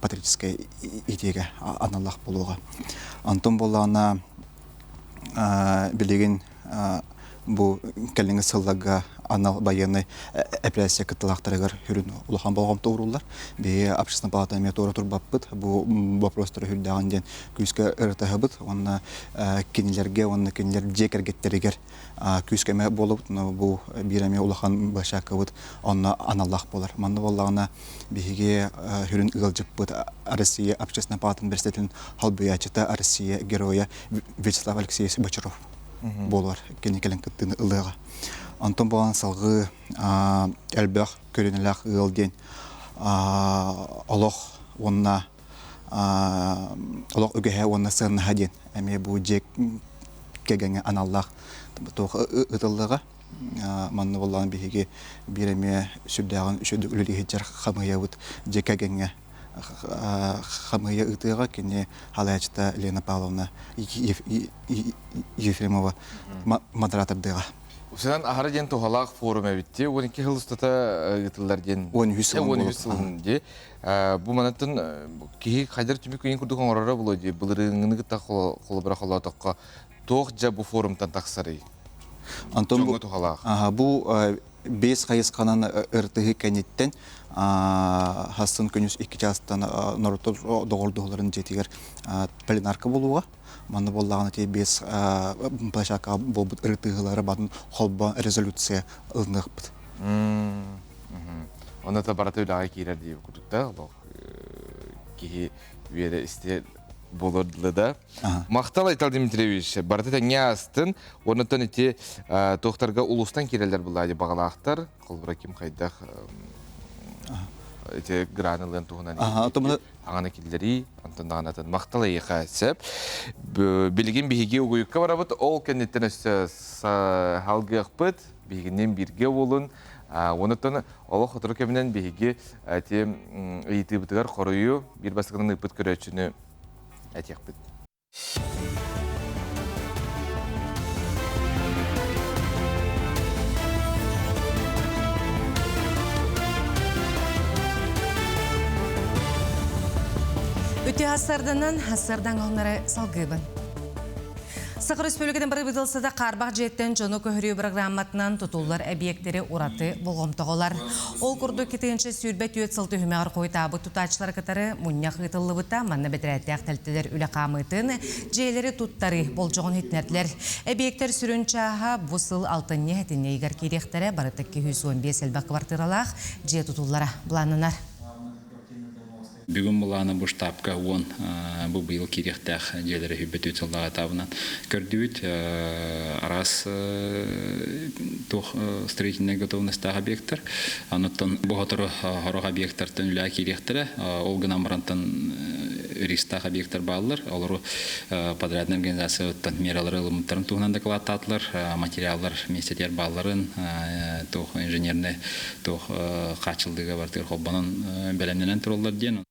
патриотическай иитиигэ аналлаах буолуоҕа. Онтон буоллаҕына билигин бу кэлиҥҥи сылларга анал байыаннай эпэрээссийэ кыттыылаахтарыгар сүрүн улахан болҕомто ууруллар. Биһиги общественнай палата эмиэ туора турбаппыт. Бу боппуруостары сүрдээҕин диэн күүскэ ырытыһабыт уонна кинилэргэ уонна кинилэр дьиэ кэргэттэригэр күүскэ эмэ буолабыт. Бу биир эмиэ улахан площадкабыт онно аналлаах буолар. Манна буоллаҕына биһиги сүрүн ыалдьыппыт Россия общественнай палатын председателин холбуйааччыта Россия геройа Вячеслав Алексеевич Бочаров буолар кини кэлэн кыттыыны ылыаҕа. Онтон буолан салгыы элбэх көрүнэлээх ыал диэн олох уонна Олох үгэһэ уонна сыаннаһа диэн эмиэ бу дьиэ кэргэҥҥэ аналлаах туох ытыллыаҕа. Манна буоллаҕына биһиги биир эмиэ сүрдээҕин үчүгэйдик үлэлии сылдьар хамыыйабыт дьиэ кэргэҥҥэ хамыыйа ыытыаҕа. Кини салайааччыта Лена Павловна Ефремова модератордыаҕа. Усунан аһара диэн туһалаах форум эбит 12 сыл устата ыытыллар диэн 13 сылын 13 сылын дии. Бу манаттан киһи хайдар түмүк күнүн курдук оҥороро буолуо дии. Былырыыҥҥыны кытта холобура холоотоххо туох дьэ бу форумтан тахсарый? Антон бу туһалаах. Бу бес хайысханан ыртыһы кэнниттэн хассын күнүс икки чаастан норуоттар доҕордоһууларын дьиэтигэр пленарка буолуоҕа. Манна буоллаҕына ти бес площадкаҕа буолбут ырытыһыылары батын холбоон резолюция ылыныахпыт. Онно та барыта үлэҕэ киирэр дии курдук да олох киһи үөрэ истиэ буолуор дылы да. Махтал Айтал Дмитриевич, барыта тэҥҥэ аастын. Оннуттан ити туохтарга улуустан киирэллэр буллаа баҕалаахтар. Холобура ким хайдах ити гран ылыан туһунан аҕаны киллэрии, онтон даҕанатын махтал эйиэхэ сөп. Билигин биһиги угуйукка барабыт, ол кэнниттэн өссө салгыахпыт, биһигинниин бииргэ буолун. Онуттан олох сотору кэминэн биһиги ити ыйытыыбытыгар хоруйу биир бастакынан ыыппыт көрөөччүнү этиэхпит. Үтүө хасарданан хасардан оһоннары салгыыбын. Саха Республикатын бырабыыталыстыбата хаарбах дьиэттэн дьону көһөрүү программатынан тутуллар эбийиэктэри ураты болҕомтоҕолор. Ол курдук 224 сыл түһүмэҕэр хойутаабыт тутааччылары кытары мунньах ыытыллыбыта. Манна бэдэрээттээх тэрилтэлэр үлэ хаамыытын, дьиэлэри туттарыы болдьоҕун иһитиннэрдилэр. Эбийиэктэр сүрүн чааһа бу сыл алтынньы сэтинньи ыйыгар киириэхтэрэ. Барыта 215 элбэх квартиралаах дьиэ тутуллара былааннанар. Бүгүн былаана бу штабка уон бу быйыл киириэхтээх дьиэлэри хүббэтүүт сыллаҕа этабынан көрдүбүт. Араас туох строительнай готовностаах объектар. Онуттан бу сотору сорох объектартан үлэҕэ киириэхтэрэ. Ол гынан барантан ристаах объектар бааллар. Олору подрядная организацияттан мералары ылыммыттарын туһунан дакылааттаатылар. Материаллар миэстэтигэр баалларын, туох инженерный туох хааччыллыыга бартыгар холбонон бэлэмнэнэн тураллар диэн.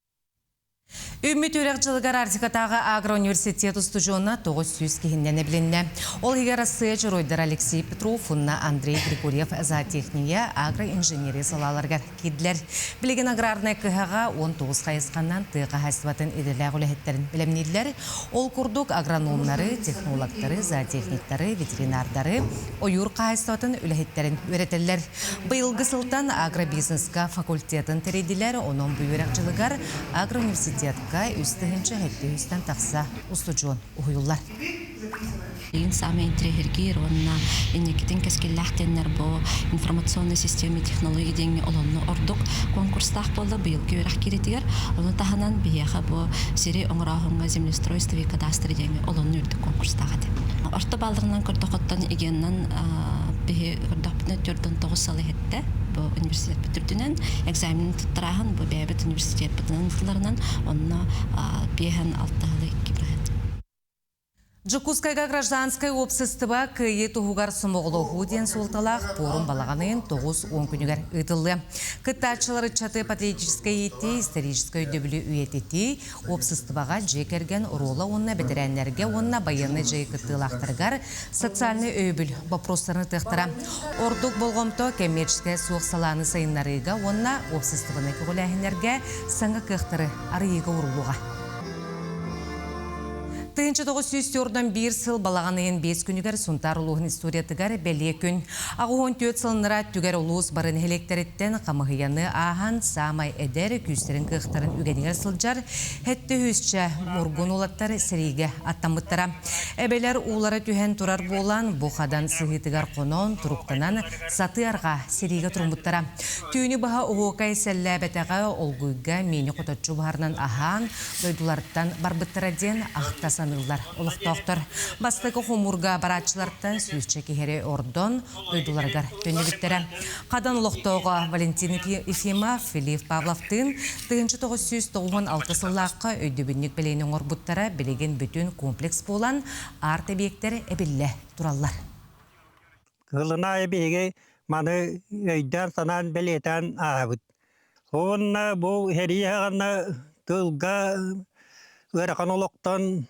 Үүммүт үөрэх дьылыгар Арктикатааҕы агроуниверситет устудьуона 900 киһиннэн эбилиннэ. Ол иһигэр Арассыыйа дьоруойдара Алексей Петров уонна Андрей Григорьев зоотехния, агроинженерия салааларыгар киирдилэр. Билигин аграрнай кыһаҕа 19 хайысханан тыа хаһаайыстыбатын идэлээх үлэһиттэрин бэлэмнииллэр. Ол курдук агрономнары, технологтары, зоотехниктары, ветеринардары, ойуур хаһаайыстыбатын үлэһиттэрин үөрэтэллэр. Быйылгы сылтан агробизнеска факультетын тэрийдилэр, онон бу үөрэх дьылыгар агроуниверситетка 3700 тахса устудьуон уһуйуллар. Билигин саамай интириэһиргиир уонна инникитин кэскиллээх диэннэр бу информационной системе технология диэҥҥэ олонно ордук конкурстаах буолла быйылгы үөрэх кииритигэр. Ону таһынан биһиэхэ бу сири оҥорооһуҥҥа землеустройство и кадастр диэҥҥэ олонно үрдүк конкурстаах этэ. Орто балларынан көрдөхөттөн ИГЭН-нан биһи көрдөхпүтүнэ 49 сыл иһиттэ бу университетпит үрдүнэн экзаменын туттарааһын бу бэйэбит университетпытынан ыытылларынан онно биэһэн алта сылы икки бырыһыан. Дьокуускайга гражданскай уопсастыба Кыайыы туһугар сомоҕолоһуу диэн суолталаах пуорум балаҕан ыйын 9-10 күнүгэр ыытыллыа. Кыттааччылар ыччаты патриотическай иитии, историческай өйдөбүлү үйэтитии, уопсастыбаҕа дьиэ кэргэн оруола уонна бэтэрээннэргэ уонна байыаннай дьайыы кыттыылаахтарыгар социальнай өйөбүл боппуруостарын ытыахтара. Ордук болҕомто кэммиэрчискэй суох салааны сайыннарыыга уонна уопсастыбаннай көҕүлээһиннэргэ саҥа кыахтары арыйыыга ууруллуоҕа. 1941 сыл балаҕан ыйын биэс күнүгэр Сунтаар улууһун историятыгар бэлиэ күн. 84 сылыннара түгэр улуус бары нэһилиэктэриттэн хамыһыйаны ааһан саамай эдэр, күүстэрин кыахтарын үгэнигэр сылдьар сэттэ үһүсчэ мургун уолаттар сэриигэ аттаммыттара. Эбэлэр уулара түһэн турар буолан, бу хадан сыһыытыгар хонон, туруктанан сатыы арҕаа сэриигэ туруммуттара. Түүнү быһа оһуокай сэллээбэтэҕэ, олгуйга миини хоточчу буһарынан аһаан, дойдуларыттан барбыттара диэн ахта саныыр. саныыллар олохтоохтор. Бастакы хомуурга барааччылартан сүүсчэ киһи ордон дойдуларыгар төннүбүттэрэ. Хадан олохтооҕо Валентин Ефимов, Филипп Павловтыын 1996 сыллаахха өйдөбүнньүк бэлиэни оҥорбуттара билигин бүтүн комплекс буолан, арт-эбийиэктэр эбиллэ тураллар. Кылынаайы биһиги маны өйдөөн-санаан бэлиэтээн ааһабыт. Уонна бу сэрии саҕана тылга ыарахан олохтон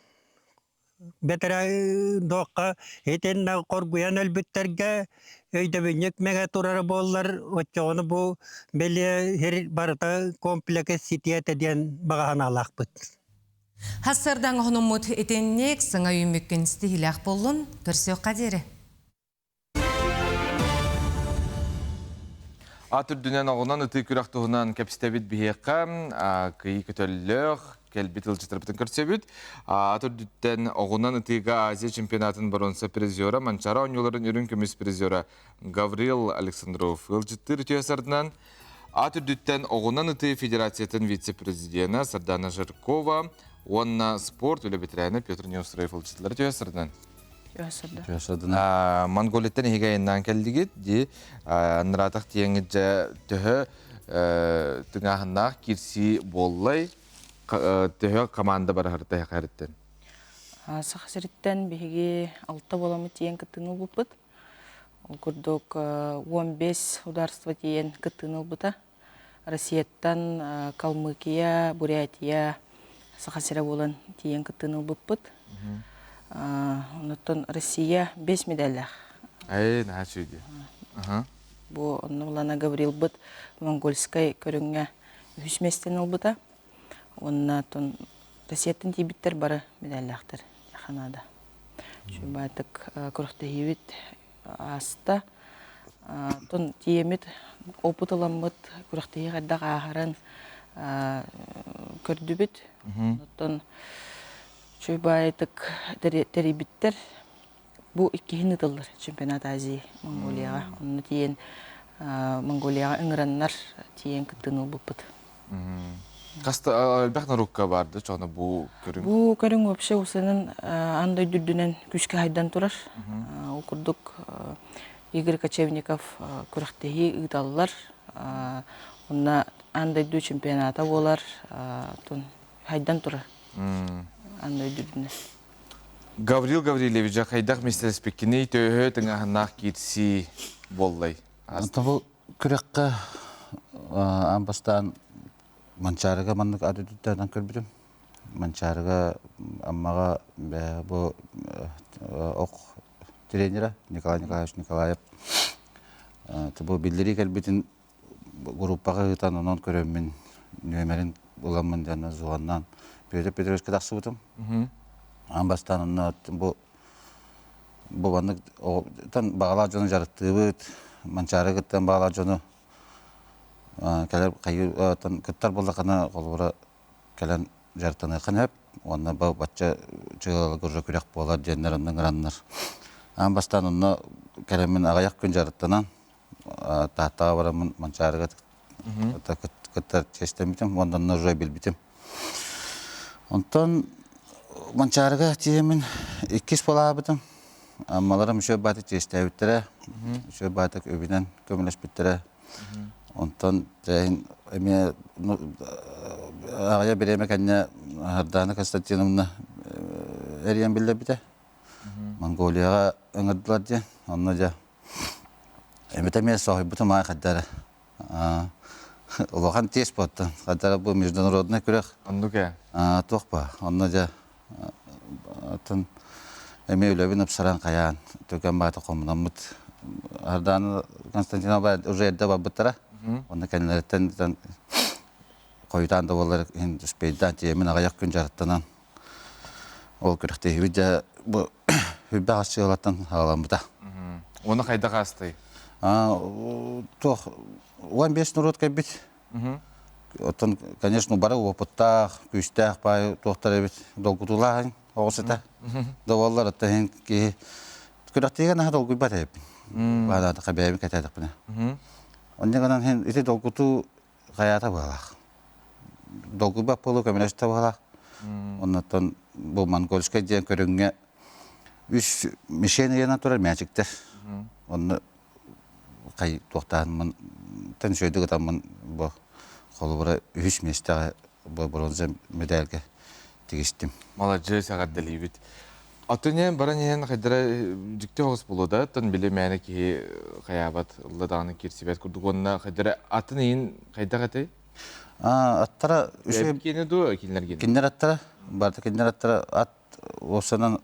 бэтэрээ дуохха итиннэ хоргуйан өлбүттэргэ өйдөбүнньүк мэҥэ турара буоллар оччоҕуна бу бэлиэ сир барыта комплекс ситиэ этэ диэн баҕа санаалаахпыт. Хассардаҥ оһонуммут итинник саҥа үүммүккүн ситиһиилээх буоллун, көрсүөххэ диэри. Ат үрдүнэн оҕунан ытыы күрэх туһунан кэпсэтэбит биһиэхэ кыйы көтөллөөх кэлбит ылдьыттарбытын көрсөбүт. Ат үрдүттэн оҕунан ытыыга Азия чемпионатын боруонса призера, Манчаары оонньууларын үрүҥ көмүс призера Гаврил Александров ыалдьыттыыр үтүө сарданан ат үрдүттэн оҕунан ытыы федерациятын вице-президена Сардана Жиркова уонна спорт үлэ бэтэрээнэ Петр Неустроев ыалдьыттар үтүө сарданан. Монголияттан иһигэ айаннаан кэллигит дии аннараатах тиэҥҥит дьэ төһө тыҥааһыннаах киирсии буоллай төһө команда бараһарта эһэхэриттэн Саха сириттэн биһиги алта буоламмыт тиийэн кыттыыны ылбыппыт. Ол курдук 15 ударство тиийэн кыттыыны ылбыта. Россияттан Калмыкия, Бурятия, Саха сирэ буолан тиийэн кыттыыны ылбыппыт. Онуттан Россия бес медаллаах. Эй, наһаа үчүгэй. Бу онно Лана Гаврилбыт монгольскай көрүҥҥэ үһүс миэстэни ылбыта. Уонна Россияттан тиийбиттэр бары медаллаахтар Ханаада. Үчүгэй күрэхтэһиибит ааста. Оттон тиийэммит опыт ыламмыт күрэхтэһии хайдах ааһарын көрдүбүт. Оттон үчүгэй баайытык тэрийбиттэр. Бу иккиһин ыытыллар чемпионат Азии Монголияҕа. Онно тиийэн Монголияҕа ыҥыраннар тиийэн кыттыыны ылбыппыт. Хаста элбэх норуокка барды чоно бу көрүҥ? Бу көрүҥ вообще усанын аан дойду үрдүнэн күүскэ хайдан турар. Ол курдук Игорь Кочевников күрэхтэһии ыыталлар. Онно аан дойду чемпионата буолар. Хайдан турар аан дойду үрдүнэн. Гаврил Гаврильевич хайдах миэстэлэспиккиний төһө тыҥааһыннаах киирсии буоллай? Бу күрэххэ аан бастаан Манчаарыга маннык ат үрдүттэн көрбүтүм. Манчаарыга Аммаҕа бу ох тренера Николай Николаевич Николаев бу биллэрии кэлбитин группаҕа ыытан онон көрөммүн нүөмэрин ыламмын дьонно звоннаан Петр Петровичка тахсыбытым. Аан бастаан онно бу Бу маннык оҕоттон баҕалаах дьону дьарыктыыбыт, Манчаары кыттан баҕалаах дьону кэлэр хайыы кыттар буоллаххына холобура кэлэн дьарыктаныаххын сөп уонна бу бачча чыалаларга уже күрэх буолар диэннэр онно ыҥыраннар аан бастаан онно кэлэммин аҕыйах күн дьарыктанан Тааттаҕа бараммын Манчаарыга кыттар чиэстэммитим уонна онно уже билбитим. Онтон Манчаарыга тиийэммин иккис буолаабытым. Аммаларым үчүгэй баатык чиэстээбиттэрэ, үчүгэй баатык үбүнэн көмөлөспүттэрэ. Онтон тэрээһин эмиэ аҕыйах бириэмэ кэннэ Сардаана Константиновна эрийэн биллэрбитэ. Монголияҕа ыҥырдылар диэн. Онно дьэ Эбэтэ эмиэ соһуйбутум аай хайдара. Улахан тиэс буоттан. Хайдара бу международный күрэх. Оннук ээ. Туох ба. Онно дьэ атын эмиэ үлэбин ыпсаран хайаан түргэн баата хомунаммыт. Ардана Константинова уже эрдэ барбыттара. Онно кэннилэриттэн хойутаан да буоллар иһин успейдаан тиийэммин аҕыйах күн дьарыктанан ол күрэхтэһиибит дьэ бу Үрбэх аччыылаттан хаҕаламмыта. Уонна хайдах аастай? Туох 15 норуот кэлбит. Оттон, конечно, бары опыттаах, күүстээх баай туохтар эбит долгутуулаах оҕус этэ. Да буоллар, оттон иһин киһи күрэхтиигэ наһаа долгуйбат эбиппин. Баада бэйэбин кэтээтэхпинэ. Онньа гынан иһин ити долгутуу хайаата быһалаах. Долгуйбат буолуу көмөлөстө быһалаах. Оннуттан бу монгольскай диэн көрүҥҥэ үс мишень ыйанан турар мээчиктэр. Онно хай туохтаһынмын тэн үчүгэйдик ытаммын бу холобура үһүс миэстэҕэ бу бронза медальга тигистим. Маладьыас эҕэрдэлиибит. Атын иһэн баран иһэн хайдара дьикти оҕус буолуо да, оттон били мээнэ киһи хайаабат ылла даҕаны киирсибэт курдук уонна хайдара атын иһин хайдах этэй? Аттара үчүгэй киэнэ дуо кинилэр гиэнэ? Кинилэр аттара барыта кинилэр аттара ат уопсанан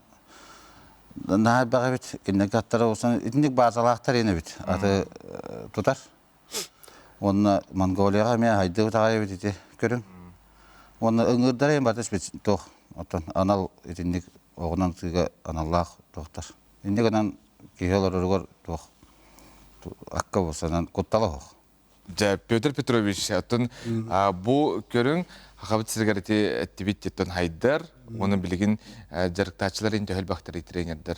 наһаа элбэх эбит. Кинилэргэ аттара уопсанан итинник баазалаахтар иэн эбит. Аты тутар. Уонна Монголияҕа эмиэ хайдыбыт аҕай эбит ити көрүҥ. Уонна ыҥыырдара иэн барыта туох оттон анал итинник оҕунан тыыга аналлаах туохтар. Инник гынан киһи олороругар туох акка уопсанан куттала суох. Дьэ, Петр Петрович, оттон бу көрүҥ Хахабыт сиригэр ити эттибит титтон хайдар, уонна билигин дьарыктааччылар ин төһө элбэхтэрий тренердэр?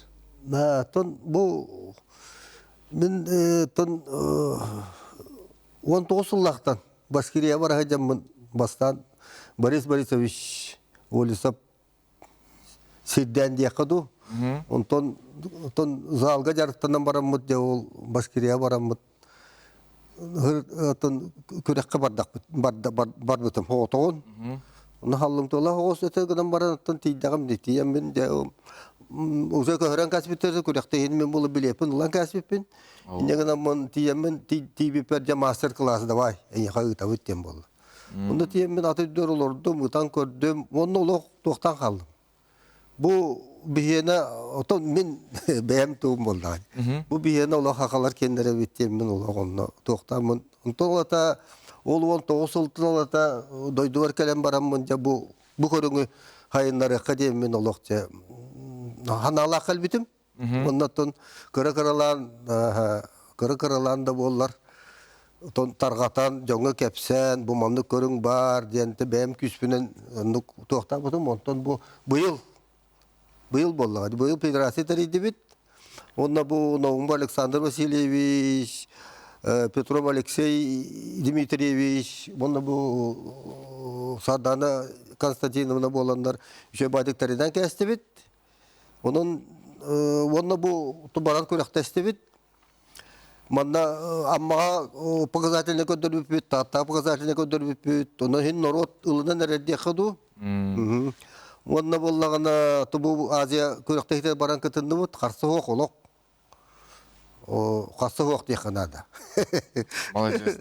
Оттон бу мин тон 19 сыллаахтан Башкирия бара сылдьаммын бастаан Борис Борисович Олесов сирдээн диэххэ дуу. Онтон онтон залга дьарыктанан бараммыт дьэ ол Башкирия бараммыт оттон күрэххэ бардахпыт барбытым оҕотоҕун. Ону халлымтыалаах оҕус өтө гынан баран оттон тиийдэҕим дии тиийэммин дьэ уже көһөрөн кээспиттэр күрэхтэһиини мин буолу билиэппин ылан кээспиппин. Инньэ гынан тиийэммин тиийбиппэр дьэ мастер-класс давай эйиэхэ ыытабыт диэн буолла. Онно тиийэммин аты үрдүгэр олордум, ытан көрдүм уонна олох туохтан хааллым. Бу биһиэнэ отон мин бэйэм тугум буоллаҕай. Бу биһиэнэ олох хахалар киэннэрэ эбит диэммин олох онно туохтааммын. Онтон олата ол 19 сылтан олата дойдубар кэлэн бараммын дьэ бу бу көрүҥү хайыннарыахха диэммин олох дьэ ханаалаах кэлбитим. Оннотон кыра-кыралаан кыра-кыралаан да буоллар тарҕатан дьоҥҥо кэпсээн бу маннык көрүҥ баар диэн бэйэм күүспүнэн оннук туохтаабытым. Онтон бу быйыл быйыл буоллаҕа быйыл федерация тэрийдибит. Уонна бу Наумов Александр Васильевич, Петров Алексей Дмитриевич, уонна бу Сардана Константиновна буоланнар үчүгэй баайдык тэринэн кээстибит. Онон уонна бу баран күрэхтэстибит. Манна Аммаҕа показательнай көрдөрбүппүт, Тааттаҕа показательнай көрдөрбүппүт. Онон иһин норуот ылынан эрэр диэххэ дуу. Уонна буоллаҕына бу Азия күрэхтэһиитигэр баран кытынныбыт. Харса суох олох. Харса суох диэххэ наада. Молодец.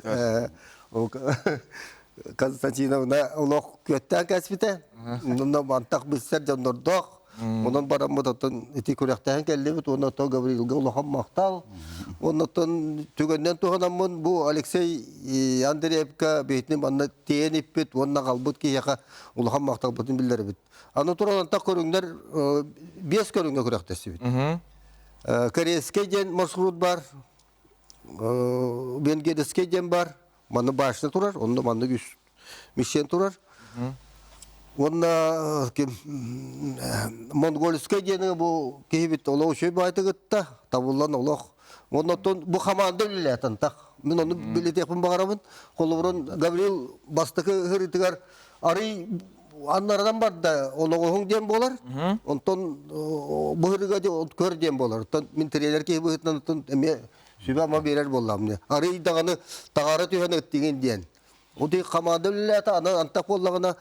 Константиновна олох күөттээн кэспитэ. Онно мантах билсэр дьоннордоох. Онон бараммыт оттон ити күрэхтэһэн кэллибит уонна оттон Гаврилга улахан махтал. Оннуттан түгэннэн туһанаммын бу Алексей Андреевка бэйэтин манна тиэйэн иппит уонна аҕалбыт киһиэхэ улахан махталбытын биллэрэбит. Аны туран антах көрүҥнэр биэс көрүҥҥэ күрэхтэстибит. Корейскай диэн маршрут бар, Венгерскэй диэн бар, манна башня турар, онно маннык үс мишень турар. Уонна ким Монгольскай диэни бу киһибит олох үчүгэй баайтыгытта табыллан олох. Уонна оттон бу хамаанда үлэлээтэн так. Мин ону билетиэхпин баҕарабын. Холобурун Гаврил бастакы ыһырыытыгар арый аннарадан барда олоҕуһуҥ диэн буолар. Онтон быһырыга көр диэн буолар. Оттон мин тренер киһи быһыытынан оттон эмиэ сүбэ-ама биэрэр буоллаҕым. Арый даҕаны таҕара түһэн ыттыгын диэн. Ути хамаанда үлэлээтэ, аны антах буоллаҕына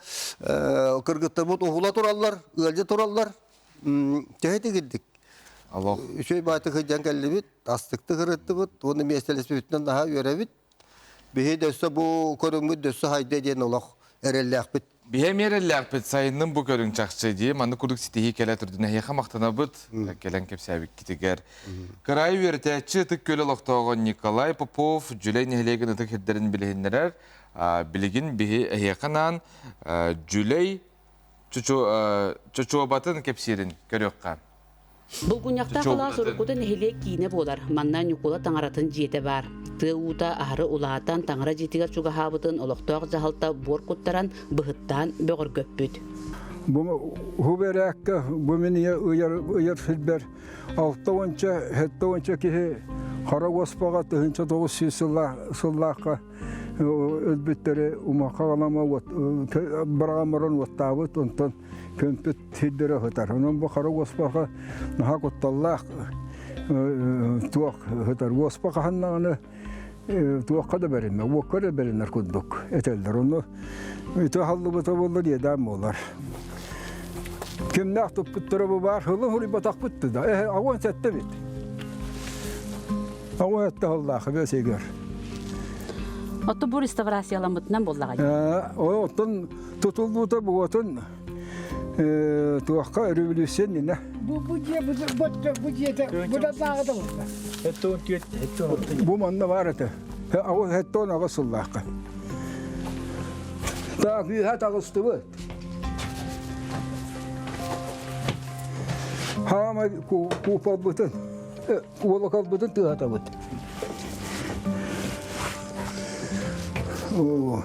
кыргыттарбыт уһула тураллар, ыалдьа тураллар. Төһө тигирдик? Үчүгэй баайтык сылдьан кэллибит, астыктык ырыттыбыт, уонна миэстэлэспитинэн наһаа үөрэбит. Биһи дөссө бу көрүҥмүт дөссө хайда диэн олох эрэллээхпит. Биһи эмиэ эрэллээхпит, сайынным бу көрүҥ чахчы дии. Маннык курдук ситиһии кэлэ турдун. Эһиэхэ махтанабыт кэлэн кэпсээбиккитигэр. Кыраайы үөрэтээччи Ытык Күөл олохтооҕо Николай Попов Дьүлэй нэһилиэгин ытык сирдэрин билиһиннэрэр. Билигин биһи эһиэхэ анаан Дьүлэй чочуобатын кэпсиирин көрүөххэ. Булгунньахтаах алаас уруккута нэһилиэк киинэ буолар. Манна Ньукула таҥаратын дьиэтэ баар. Тыа уута аһары улаатан, таҥара дьиэтигэр чугаһаабытын олохтоох дьаһалта буор куттаран, быһыттаан бөҕөргөппүт. Бу хубэрээккэ бу мин ыйар ыйар сирбэр 60 70 киһи хара уоспаҕа 1900 сыллаахха өлбүттэри умахха балама быраҕан баран уоттаабыт онтон. көмпүт сирдэрэ сытар. Онон бу хара уоспаха наһаа кутталлаах туох сытар. Уоспа хаһан даҕаны туохха да бэриннэ, уокка да бэринэр курдук этэллэр. Ону үтө халлыбыта буоллар иэдээн буолар. Кимнээх туппуттара бу баар, хылы хуруйбатахпыт да. Эһэ, агон сэтте бит. Агон этте хыллаах, бэсигер. Отто бу реставрацияламмытынан буоллаҕа. Оттон тутуллуута буотун туохха революция иннинэ. Бу бу дьиэ бу бу дьиэтэ бу да тааҕыта буолла. Бу манна баар этэ. Хеттон аҕыс сыллаахха. Так, үөһэ таҕыстыбыт. Хаамай куупалбытын, уолакалбытын тыаһатабыт. Оо.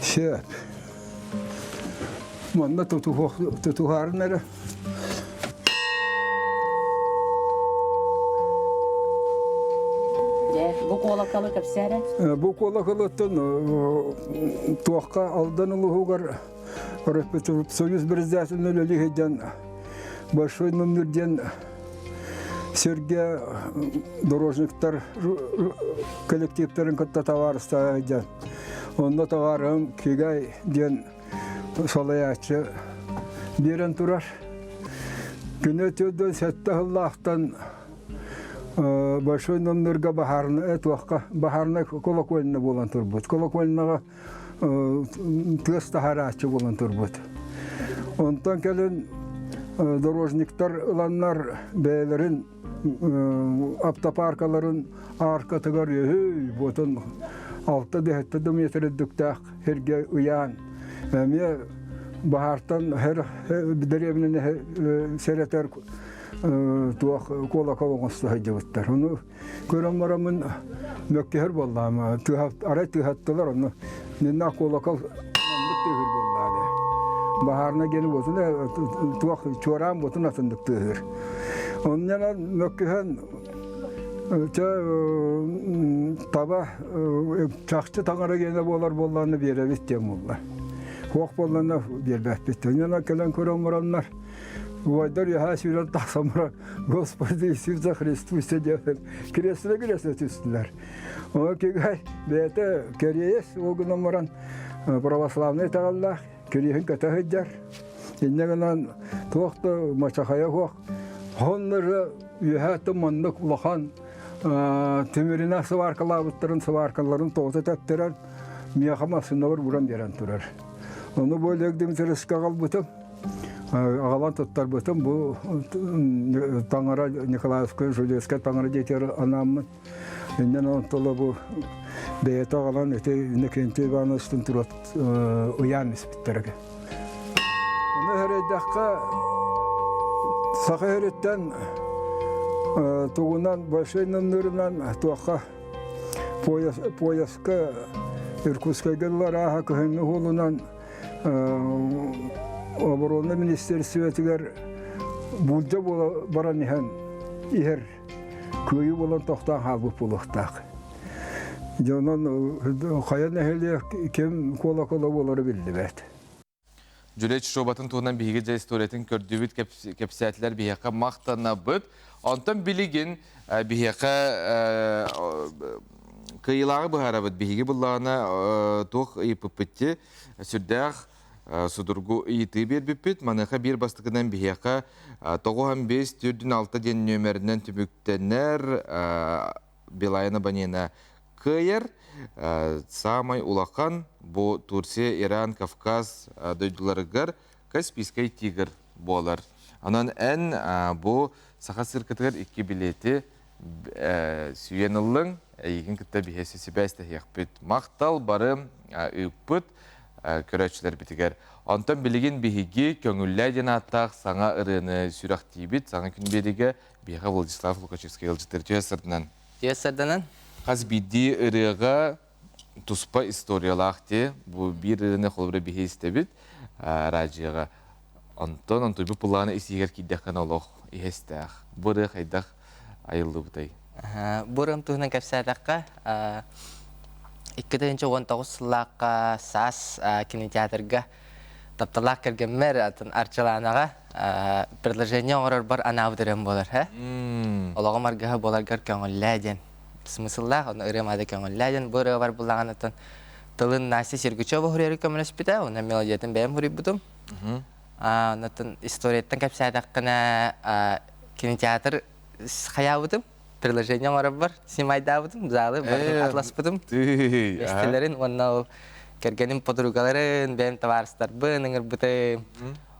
Сөп. Манна тутуһаарын эрэ. Дьэ, бу куолакалы кэпсээрэ? Бу куолакалыттан туохха Алдан улууһугар Союз председателин үлэлии сылдьан Большой Нумнур диэн сиргэ дорожниктар коллективтарын кытта табаарыстаһа сылдьан онно табаарыһым Кигай диэн салайааччы биэрэн турар. Күнэ 47 сыллаахтан Большой Нумнурга баһаарнай туохха баһаарнай колокольня буолан турбут. Колокольняҕа тыас таһаарааччы буолан турбут. Онтон кэлин дорожниктар ыланнар бэйэлэрин автопаркаларын аркатыгар үһүй буотун алта дэһэттэ да метр үрдүктээх сиргэ ыйаан эмиэ баһаартан дэриэбинэни сэрэтэр туох куолакал оҥосто сылдьыбыттар. Ону Көрөн бараммын мөккүһэр буоллаҕым. Арай тыаһаттылар онно. Нинна куолакал маннык тыаһыыр буоллаҕа дии. Баһаарына диэни буотун туох чуораан буотун атыннык тыаһыыр. Онньанан мөккүһэн чэ таба чахчы таҥара гиэнэ буолар буоллаҕына биэрэбит диэн буолла. Суох буоллаҕына биэрбэппит. Онньанан кэлэн көрөн бараннар убайдар үөһээ сүүрэн тахсан баран Господи Иисуса Христусе диэн кресло кресло түстүлэр. Ол кигай бэйэтэ кэриэс ол гынан баран православнай итэҕэллээх кириэһин көтө сылдьар. Инньэ гынан туох да мачахайа суох. Honнору үөһээ маннык улахан тимиринэ сваркалаабыттарын сваркаларын тоҕута тэптэрэн миэхэ массыынабар уран биэрэн турар. Ону бу Олег Дмитриевичка аҕалбытым. Аҕалан туттарбытым бу таҥара Николаевскай Жулевскай таҥара дьиэтигэр анааммын. Иннин онтоло бу бэйэтэ аҕалан ити Иннокентий Ивановичтын турат ыйаан испиттэрэ. Ону эрэйдэххэ саха сириттэн тугунан большой ныннырынан туохха пояска Иркутскайга ылар кыһыҥҥы уолунан оборона министерствотыгар буулдьа буола баран иһэн иһэр кыайыы буолан тохтоон хаалбыт буолуохтаах. Дьонон хайа нэһилиэк ким куола-куола буолара биллибэт. Дьүлэй Чучуобатын туһунан биһиги дьэ историятын көрдүбүт, кэпсээтилэр биһиэхэ махтанабыт. Онтон билигин биһиэхэ кыайыылааҕы быһаарабыт. Биһиги буллаҕына туох ыйыппыппыт сүрдээх судургу ыйытыы биэрбиппит. Маныаха биир бастакынан биһиэхэ 95 406 диэн нүөмэринэн түмүктэнэр Билайн абонена кыайар. Саамай улахан бу Турция, Иран, Кавказ дойдуларыгар Каспийскай тигр буолар. Онон эн бу саха циркатыгар икки билети сүүйэн ыллыҥ. Эйигин кытта биһиэси сибээстэһиэхпит. Махтал бары ыыппыт көрөөччүлэрбитигэр. Онтон билигин биһиги Көҥүллээ диэн ааттаах саҥа ырыаны сүрэхтиибит. Саҥа күн биэригэ биһиэхэ Владислав Лукачевскай ыалдьыттар түһэ сырдынан. Түһэ сырдынан. Хас биирдии ырыаҕа туспа историялаах дии. Бу биир ырыаны холобура биһи истэбит радиоҕа. Онтон онтуйбут былаана исиигэр киирдэххинэ олох иһэстээх. Бу ырыа хайдах айыллыбытай? Бу ырыам туһунан кэпсээтэххэ, 2019 сыллаахха саас кинотеатрга тапталаах кэргэммэр атын Арчылаанаҕа предложение оҥорорбор анаабыт ырыам буолар. Олоҕум аргыһа буоларгар көҥүллээ диэн смысллаах, ону ырыам аата көҥүллээ диэн бу ырыабар буллаҕын оттон тылын Настя Сергучева суруйары көмөлөспүтэ, уонна мелодиятын бэйэм суруйбутум. Онтон историяттан кэпсээтэххинэ кинотеатр хайаабытым, приложение оҥорорбор снимайдаабытым, залы барытын атласпытым. Миэстэлэрин уонна ол кэргэним подругаларын, бэйэм табаарыстарбын ыҥырбытым.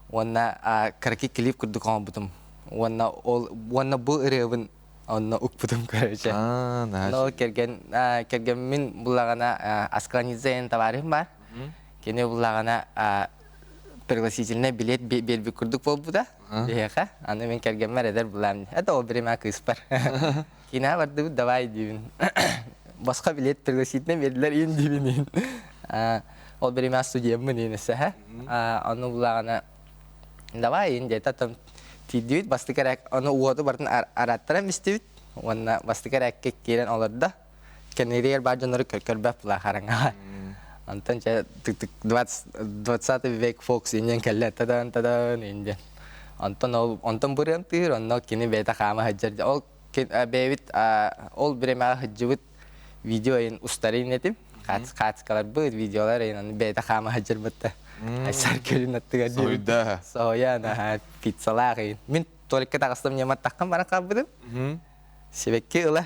Уонна кыракый клип курдук оҥорбутум. Уонна ол уонна бу ырыабын онно укпутум короче. Ол кэргэн кэргэммин буллаҕына Аскланидзе диэн товарищым баар. Кини буллаҕына пригласительный билет биэрбит курдук буолбута биһиэхэ. Аны мин кэргэммэр эдэр булаам. Это ол биримэ кыыспар. Кинээ бардыбыт давай диибин. Босхо билет пригласительный бердилер иин диибин иин. Ол биримэ студияммын иин эсэһэ. Ону булаҕына давай иин диэтэ там тиийдибит бастакы эрээк ону уоту барытын араттаран истибит уонна бастакы эрээккэ киирэн олордо. Кэннигэр баар дьоннору көрбөт була хараҥаҕа. Онтон чэ 20 век Фокс инньэн кэллэ тадан тадан индиэн. Онтон ол онтон бырыам тыыр онно кини бэйэтэ хаама сылдьар. Ол бэйэбит ол бириэмэҕэ сылдьыбыт видео айын устарын этим. Хаацкаларбыт видеолар айын аны бэйэтэ хаама сылдьарбытта. Айсар көлүн аттыгар Соһуйда. Соһуйан аха пиццалаах ыйын. Мин только таҕыстым ньаматтаххын баран хаалбытым. Сибэкки ыла.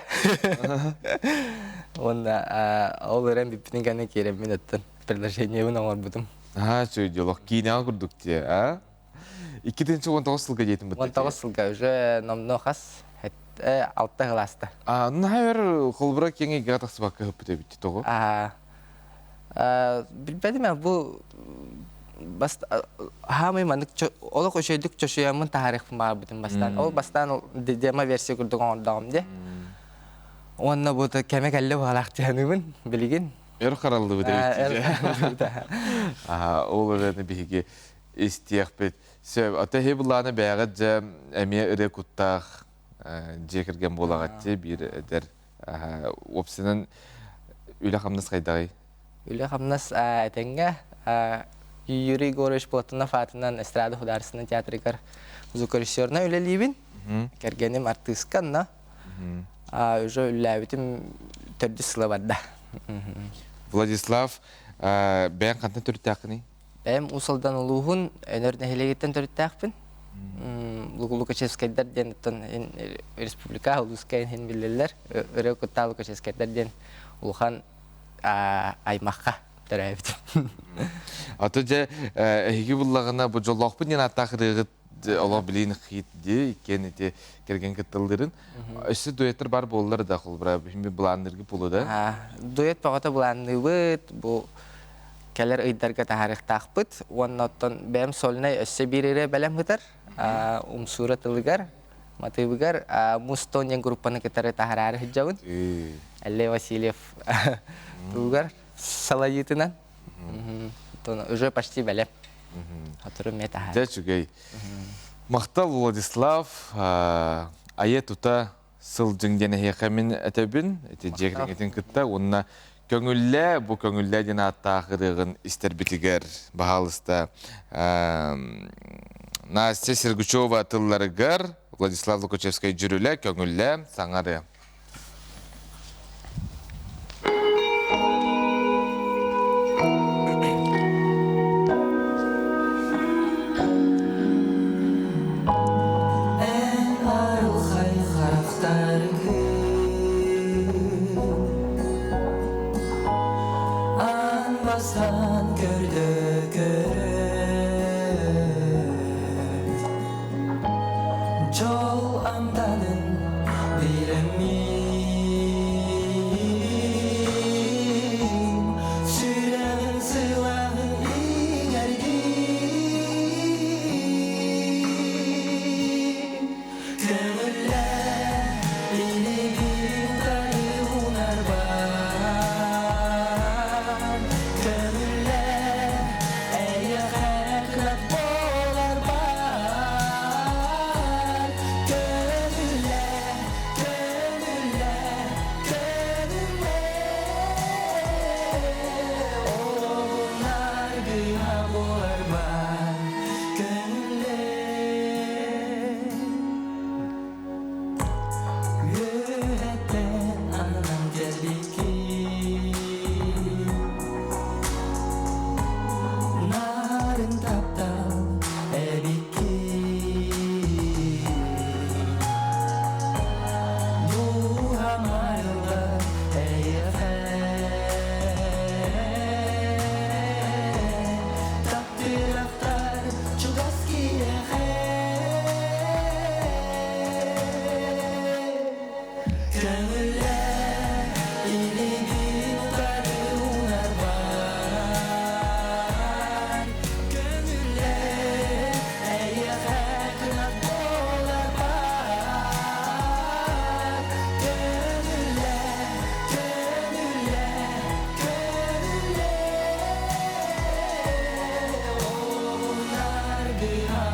Уонна ол өрөн бүппүтүн кэннэ киирэммин оттон предложениебын оҥорбутум. Аа, чуйдулох киинэҕэ курдук дии, а? 2019 сылга диэтим бытта. 19 сылга уже номно хас алта кылааста. А, ну хайыр холбура киэҥ эйгэҕэ тахсыбакка ыһыппыт эбит тоҕо? Аа, билбэтим бу бас хаамай маннык олох үчүгэйдик чочуйаммын таһаарыахпын баҕарбытым бастаан. Ол бастаан демо версия курдук оҥордоҕум дии. Уонна бу кэмэ кэллэ баҕалаах дьаһаныбын билигин. Өр хараллыбыт эбит. Аа, ол эрээри биһиги истиэхпит. Сөп, ата эһи былааны бэйэҕит дьэ эмиэ ырыа куттаах дьиэ кэргэн буолаҕат биир эдэр уопсайынан үлэ-хамнас хайдаҕый? Үлэ-хамнас этэҥҥэ Юрий Егорович Платонов аатынан эстрада художественнай театрыгар звукорежиссерынан үлэлиибин. Кэргэним артыыска онно. Уже үлэлээбитим төрдүс сыла барда. Владислав, бэйэҥ хантан төрүттээххиний? Бэйэм Уус Алдан улууһун Өнөр нэһилиэгиттэн төрүттээхпин. Лукачевскайдар диэн оттон республика улууска иһин биллэллэр. Өрө куттаа Лукачевскайдар диэн улахан аймахха төрөөбүтүм. Аты дьэ эһиги буллаҕына бу дьоллоохпут диэн ааттаах ырыаҕыт олох билиин хит дии иккиэн ити кэргэн кытталларын. Өссө дуэттар бар буоллар да холбура бихими былаанныргы пулу да. Дуэт бөҕөтө былаанныыбыт. Бу кэлэр ыйдарга таһаарыахтаахпыт уонна оттон бэйэм сольнай өссө биир ырыа бэлэм сытар умсуура тылыгар матыыбыгар Мустон диэн группаны кытары таһараары сылдьабын Эллэй Васильев тугар салайыытынан уже почти бэлэм Сотору эмиэ таһаар Дьэ үчүгэй. Махтал Владислав айа тута сылдьыҥ диэн эһиэхэ мин этэбин ити дьиэ кэргэтин кытта уонна көҥүллээ бу көҥүллээ диэн ааттаах ырыаҕын истэрбитигэр баһаалыста Настя Сергучева тылларыгар Владислав Лукачевскай дьүрүлэ көҥүллээ саҥа ырыа. Эн арылхай харахтаргын Аан бастаан көрдө көрөт Дьол амтанын билэммин Сүрэҕин сылааһын иҥэрдин Көҥүллээ илиибин тайуунарбар Көҥүллээ эйиэхэ кынат.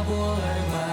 буоларбар.